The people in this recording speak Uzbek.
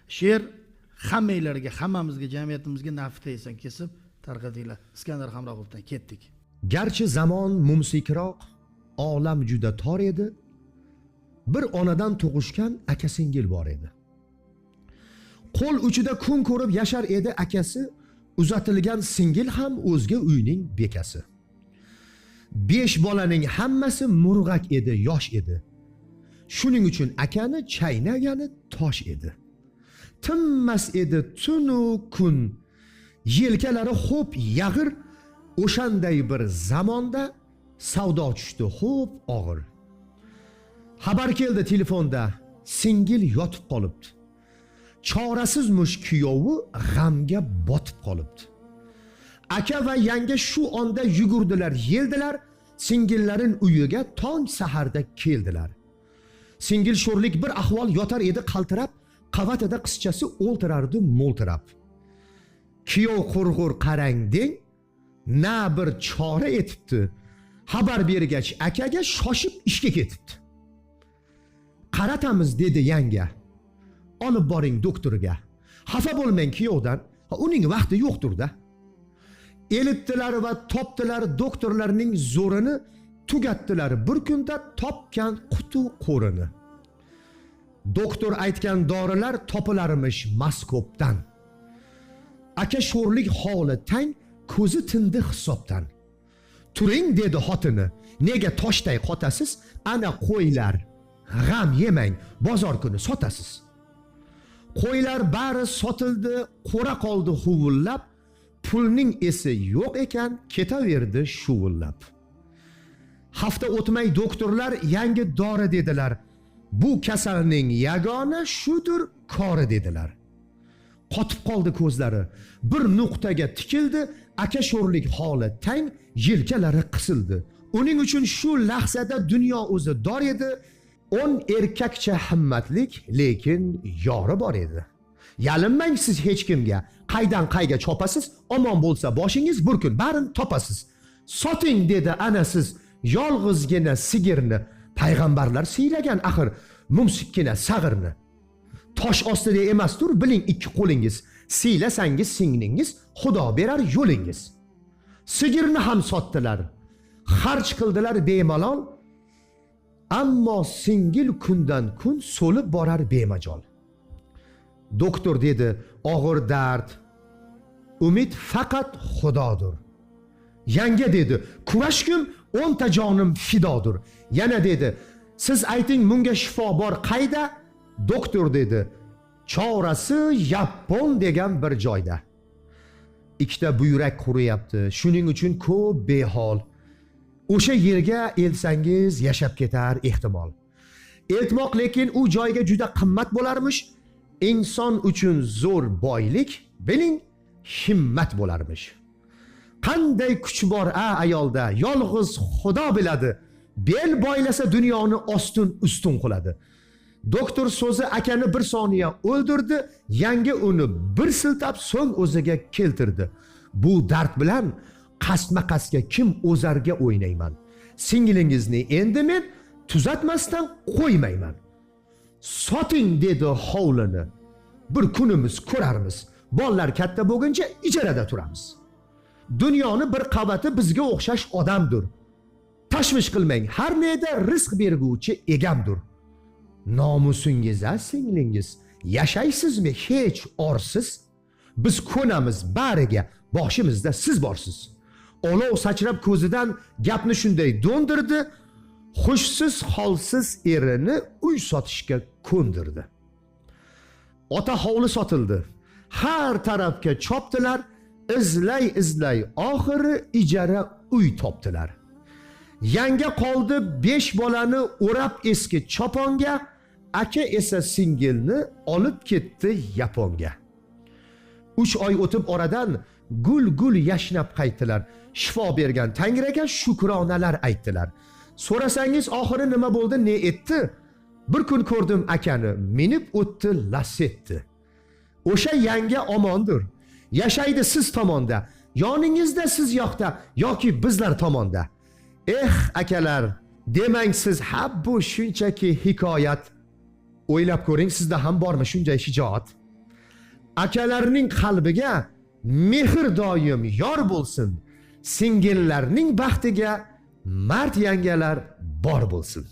She'r hammanglarga, hammamizga, jamiyatimizga nafi tegsin, kesib tarqatinglar. Iskandar Hamroquldan ketdik. Garchi zamon mumsikroq, olam juda tor edi. Bir onadan tug'ishgan aka singil bor edi. Qo'l uchida kun ko'rib yashar edi akasi, uzatilgan singil ham o'zga uyning bekasi. 5 bolaning hammasi murg'ak edi, yosh edi. Shuning uchun akani chaynagani tosh edi. Tinmas edi tunu kun. Yelkalari xo'p yag'ir, o'shanday bir zamonda savdo tushdi xo'p og'ir. Xabar keldi telefonda, singil yotib qolibdi. Chorasiz mush kuyovi g'amga botib qolibdi. Aka va yanga shu onda yugurdilar, yeldilar, singillarin uyiga tong saharda keldilar. Singil sho'rlik bir ahvol yotar edi qaltirab, qavatida qizchasi o'ltirardi mo'ltirab. Kuyov qurg'ur qarang deng, na bir chora etibdi. Xabar bergach akaga shoshib ishga ketibdi. Qaratamiz dedi yanga. Olib boring doktorga. Xafa bo'lmang kuyovdan, uning vaqti yo'qdir-da. Elitdilar va topdilar doktorlarning zo'rini, tugatdilar bir kunda topgan qutu qo'rini. Doktor aytgan dorilar topilarmish Moskobdan. Aka sho'rlik holi tang, ko'zi tindi hisobdan. Turing dedi xotini, nega toshday qotasiz? Ana qo'ylar, g'am yemang, bozor kuni sotasiz. Qo'ylar bari sotildi, qo'ra qoldi huvullab, pulning esi yo'q ekan, ketaverdi shuvullab. Hafta o'tmay doktorlar yangi dori dedilar. Bu kasalning yagona shudur kori dedilar. Qotib qoldi ko'zlari, bir nuqtaga tikildi, aka sho'rlik holi tang, yelkalari qisildi. Uning uchun shu lahzada dunyo o'zi dor edi. 10 erkakcha himmatlik, lekin yori bor edi. Yalinmang siz hech kimga, qaydan qayga chopasiz, omon bo'lsa boshingiz bir kun barin topasiz. Soting dedi ana siz yolg'izgina sigirni, payg'ambarlar siylagan axir mumsikkina sag'irni. Tosh ostida emasdur biling ikki qo'lingiz, siylasangiz singlingiz, Xudo berar yo'lingiz. Sigirni ham sotdilar, xarj qildilar bemalol, ammo singil kundan kun so'lib borar bemajol. Doktor dedi og'ir dard, umid faqat Xudodir. Yanga dedi kurashgim 10 ta jonim fidodir. Yana dedi siz ayting bunga shifo bor qayda? Doktor dedi chorasi Yapon degan bir joyda. 2 ta buyrak quriyapti, shuning uchun ko'p behol. O'sha yerga elsangiz yashab ketar ehtimol. Eltmoq lekin u joyga juda qimmat bo'larmish. Inson uchun zo'r boylik, biling, himmat bo'larmish. Qanday kuch bor a ayolda, yolg'iz Xudo biladi. Bel boylasa dunyoni ostin ustun qiladi. Doktor so'zi akani bir soniya o'ldirdi, yanga uni bir siltab so'ng o'ziga keltirdi. Bu dard bilan qasdma-qasdga kim o'zarga o'ynayman. Singlingizni endi men tuzatmasdan qo'ymayman. Soting dedi hovlini. Bir kunimiz ko'rarmiz. Bolalar katta bo'lguncha ijarada turamiz. Dunyoni bir qavati bizga o'xshash odamdir. Tashvish qilmang, har neda rizq berguvchi egamdir. Nomusingiz a singlingiz, yashaysizmi hech orsiz? Biz ko'namiz bariga, boshimizda siz borsiz. Olov sachrab ko'zidan gapni shunday do'ndirdi, hushsiz holsiz erini uy sotishga ko'ndirdi. Ota hovli sotildi. Har tarafga chopdilar, izlay izlay oxiri ijara uy topdilar. Yanga qoldi 5 bolani o'rab eski choponga, aka esa singilni olib ketdi Yaponga. 3 oy o'tib oradan gul-gul yashnab qaytdilar. Shifo bergan Tangriga shukronalar aytdilar. So'rasangiz oxiri nima bo'ldi, ne etdi? Bir kun ko'rdim akani, minib o'tdi Lasetti. O'sha yanga omondir. Yashaydi siz tomonda, yoningizda siz yoqda yoki bizlar tomonda. Eh akalar, demang siz ha bu shunchaki hikoyat. O'ylab ko'ring, sizda ham bormi shunday shijoat? Akalarning qalbiga mehr doim yor bo'lsin. Singillarning baxtiga mard yangalar bor bo'lsin.